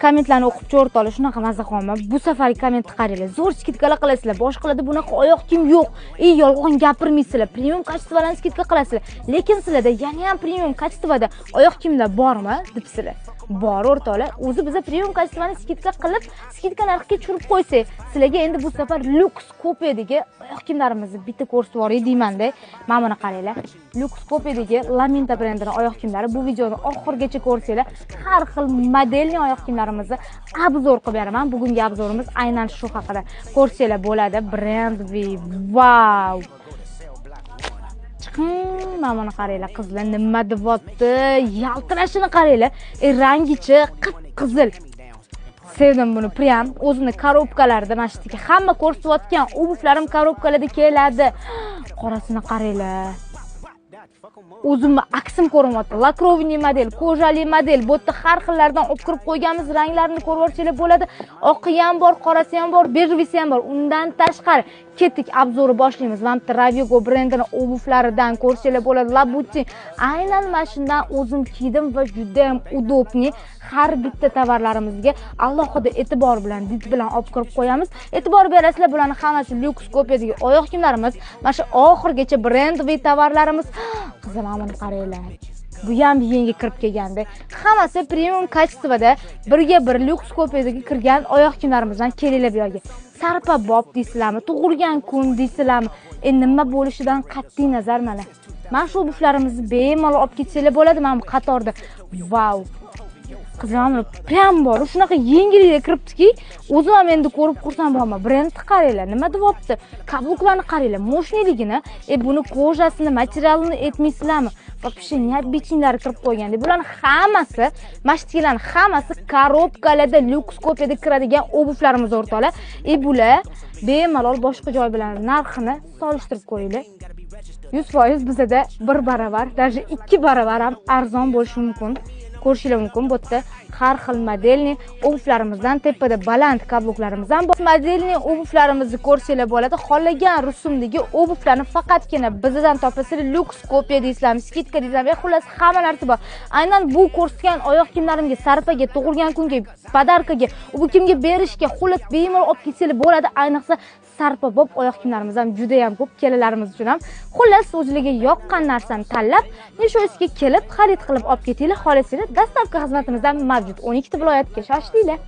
Kommentlarni o'qib o'rtoqlar, shunaqa maza qilyapman. Bu safargi kommentni qaranglar. Zo'r скидка lar qilasizlar, boshqalarda bunaqa oyoq kiyim yo'q. Ey, yolg'on gapirmaysizlar. Premium качество larni скидка qilasizlar. Lekin sizlarda yana ham premium качество da oyoq kiyimlar bormi debsizlar. Bor o'rtoqlar. O'zi biza premium качество ni скидка qilib, скидка narxiga tushirib qo'ysak, sizlarga endi bu safar lyuks kopiyadagi oyoq kiyimlarimizni bitta ko'rsatib yuboray deymanda. Mana buni qaranglar. Lyuks kopiyadagi Laminta brendini oyoq kiyimlari. Bu videoni oxirigacha ko'rsanglar, har xil modelli oyoq kiyimlarimizni обзор qilib beraman. Bugungi обзор imiz aynan shu haqida. Ko'rsanglar bo'ladi. Brend vau. Chiqing, mana buni qaranglar qizlar, nima deyapti? Yaltirashini qaranglar. Rangichi qip-qizil. Sevdim buni prям. O'zini коробка larda mana shu yerga hamma ko'rsatayotgan обувь larim коробка larda keladi. Qorasini qaranglar. O'zimni aksim ko'rinyapti. Лакированный model, кожа li model. Bu yerda har xillardan olib kirib qo'yganmiz. Ranglarini ko'rib olsanglar bo'ladi. Oqi ham bor, qorasi ham bor, бежевый si ham bor. Undan tashqari ketdik, обзор ni boshlaymiz. Mana bu Ravigo brendini обувь laridan ko'rsanglar bo'ladi. Labutin. Aynan mana shundan o'zim kiydim va juda ham удобный. Har bitta tovarlarimizga alohida e'tibor bilan, did bilan olib kirib qo'yamiz. E'tibor berasizlar, bularning hammasi lyuks kopiyadagi oyoq kiyimlarimiz. Mana shu oxirgacha brendli tovarlarimiz. Qizim, mana buni qaranglar. Bu ham yangi kirib kelganda. Hammasi premium качество da birga bir lyuks kopiyadagi kirgan oyoq kiyimlarimizdan kelinglar bu yerga. Sarpa bob deysizlarmi, tug'ilgan kun deysizlarmi? Nima bo'lishidan qat'iy nazar mana. Mana shu обувь larimizni bemalol olib ketsanglar bo'ladi mana bu qatorda. Vau. Qizim, mana prям bor. Shunaqa yengillikda kiribdiki, o'zim ham endi ko'rib xursand bo'laman. Brendni qaranglar, nima deyapti? Каблук larni qaranglar, мощный ligini, buni кожа sini, materialini aytmaysizlarmi? Вообще необычный lari kirib qo'yganda. Bularning hammasi, mana shu yerlarning hammasi коробка larda lyuks kopiyada kiradigan обувь larimiz o'rtoqlar. Bular bemalol boshqa joy bilan narxini solishtirib ko'ringlar. 100% bizada 1 barobar, даже 2 barobar ham arzon bo'lishi mumkin. Ko'rishingiz mumkin. Bu yerda har xil modelni обувь larimizdan, tepada baland каблук larimizdan bor. Modelni обувь larimizni ko'rsanglar bo'ladi. Xohlagan rusumdagi обувь larni faqatgina bizdan topasizlar. Lyuks kopiya deysizlarmi, скидка deysizlarmi, xullas hamma narsa bor. Aynan bu ko'rsatgan oyoq kiyimlarimga, sarpaga, tug'ilgan kunga, подарка ga, bu kimga berishga, xullas bemalol olib ketsanglar bo'ladi. Ayniqsa sarpa bob oyoq kiyimlarimiz ham juda ham ko'p kelinlarimiz uchun ham. Xullas o'zlariga yoqqan narsani tanlab, Nishoyskiga kelib xarid qilib olib ketinglar. Xohlasanglar, доставка xizmatimiz ham mavjud. 12 ta viloyatga shoshlinglar.